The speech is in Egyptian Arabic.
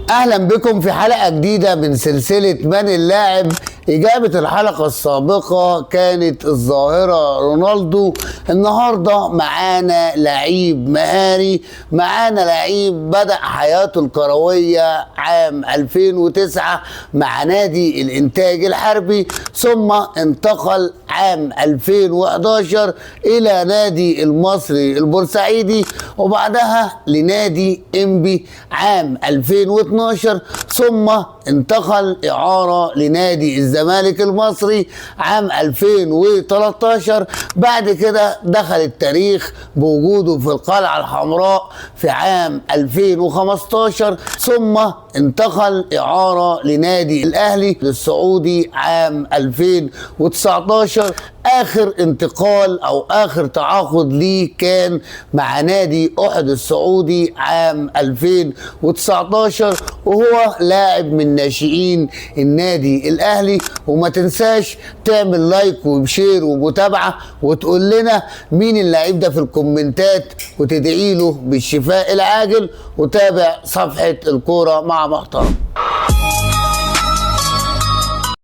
اهلا بكم في حلقة جديدة من سلسلة من اللاعب. اجابة الحلقة السابقة كانت الظاهرة رونالدو. النهاردة معانا لعيب مهاري، معانا لعيب بدأ حياته الكروية عام 2009 مع نادي الانتاج الحربي، ثم انتقل عام 2011 الى نادي المصري البورسعيدي، وبعدها لنادي انبي عام 2012، ثم انتقل إعارة لنادي الزمالك المصري عام 2013. بعد كده دخل التاريخ بوجوده في القلعة الحمراء في عام 2015، ثم انتقل إعارة لنادي الأهلي السعودي عام 2019. آخر انتقال أو آخر تعاقد ليه كان مع نادي أحد السعودي عام 2019، وهو لاعب من ناشئين النادي الأهلي. وما تنساش تعمل like و share ومتابعة، وتقول لنا مين اللاعب ده في الكومنتات، وتدعي له بالشفاء العاجل، وتابع صفحة الكورة مع محترم.